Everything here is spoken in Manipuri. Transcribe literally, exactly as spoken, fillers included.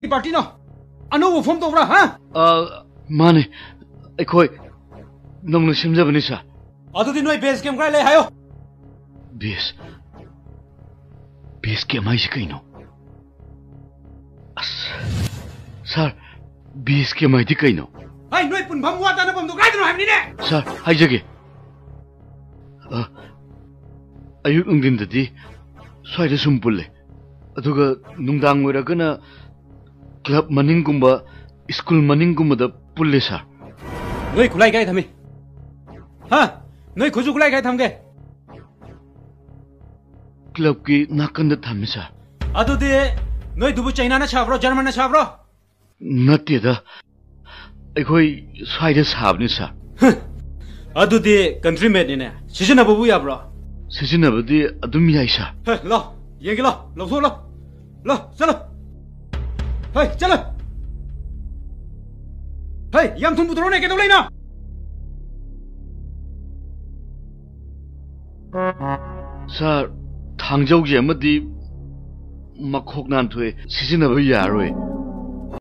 ꯄꯥꯔꯇꯤꯅꯣ? ꯑꯅꯧꯕ ꯐꯣꯝ ꯇꯧꯕ꯭ꯔꯥ, ꯍꯥ? ꯑ, ꯃꯥꯅꯦ, ꯑꯩꯈꯣꯏ ꯅꯧꯅ ꯁꯦꯝꯖꯕꯅꯤ, ꯁꯥꯔ꯫ ꯑꯗꯨꯗꯤ ꯅꯣꯏ ꯕꯦꯁ ꯀꯦꯝ ꯀꯥꯏ ꯂꯩ ꯍꯥꯏꯌꯣ꯫ ꯕꯦꯁ? ꯕꯦꯁ ꯀꯦꯝ ꯍꯥꯏꯁꯤ ꯀꯩꯅꯣ? ꯑꯁ, ꯁꯥꯔ, ꯕꯦꯁ ꯀꯦꯝ ꯍꯥꯏꯗꯤ ꯀꯩꯅꯣ? ꯍꯩ, ꯅꯣꯏ ꯄꯨꯟꯐꯝ ꯋꯥ ꯇꯥꯅꯐꯝꯗꯣ ꯀꯥꯏꯗꯅꯣ ꯍꯥꯏꯕꯅꯤꯅꯦ꯫ ꯁꯥꯔ, ꯍꯥꯏꯖꯒꯦ꯫ ꯑ, ꯑꯌꯨꯛ ꯅꯨꯡꯊꯤꯟꯗꯗꯤ ꯁ꯭ꯋꯥꯏꯗ ꯁꯨꯝ ꯄꯨꯜꯂꯦ, ꯑꯗꯨꯒ ꯅꯨꯡꯗꯥꯡ ꯑꯣꯏꯔꯒꯅ ꯀ꯭ꯂꯕ ꯃꯅꯤꯡꯒꯨꯝꯕ, ꯁ꯭ꯀꯨꯜ ꯃꯅꯤꯡꯒꯨꯝꯕꯗ ꯄꯨꯜꯂꯦ, ꯁꯥꯔ꯫ ꯅꯣꯏ ꯈꯨꯠꯂꯥꯏ ꯀꯥꯏ ꯊꯝꯃꯤ? ꯍꯥ? ꯅꯣꯏ ꯈꯨꯠꯁꯨ ꯈꯨꯠꯂꯥꯏ ꯀꯥꯏ ꯊꯝꯒꯦ? ꯀ꯭ꯂꯕꯀꯤ ꯅꯥꯀꯟꯗ ꯊꯝꯃꯤ, ꯁꯥꯔ꯫ ꯑꯗꯨꯗꯤ ꯅꯣꯏꯗꯨꯕꯨ ꯆꯩꯅꯥꯅ ꯁꯥꯕ꯭ꯔꯣ, ꯖꯔꯃꯟꯅ ꯁꯥꯕ꯭ꯔꯣ? ꯅꯠꯇꯦꯗ, ꯑꯩꯈꯣꯏ ꯁ꯭ꯋꯥꯏꯗ ꯁꯥꯕꯅꯤ, ꯁꯥꯔ꯫ ꯍ, ꯑꯗꯨꯗꯤ ꯀꯟꯇ꯭ꯔꯤ ꯃꯦꯗꯅꯤꯅꯦ꯫ ꯁꯤꯖꯤꯟꯅꯕꯕꯨ ꯌꯥꯕ꯭ꯔꯣ? ꯁꯤꯖꯤꯟꯅꯕꯗꯤ ꯑꯗꯨꯝ ꯌꯥꯏ, ꯁꯥꯔ꯫ ꯍꯦ, ꯂꯥꯎ, ꯌꯦꯡꯒꯦ, ꯂꯥꯎ, ꯂꯧꯊꯣꯛꯑꯣ, ꯂꯥꯎ꯫ ꯂꯥꯎ, ꯆꯠꯂꯣ꯫ ꯍꯩ, ꯆꯠꯂꯣ꯫ ꯍꯩ, ꯌꯥꯝ ꯊꯨꯝ ꯄꯨꯊꯣꯔꯛꯑꯣꯅꯦ, ꯀꯩꯗꯧ ꯂꯩꯅꯣ? ꯁꯥꯔ, ꯊꯥꯡꯖꯧꯁꯦ ꯑꯃꯗꯤ ꯃꯈꯣꯛ ꯅꯥꯟꯊꯣꯛꯑꯦ, ꯁꯤꯖꯤꯟꯅꯕ ꯌꯥꯔꯣꯏ꯫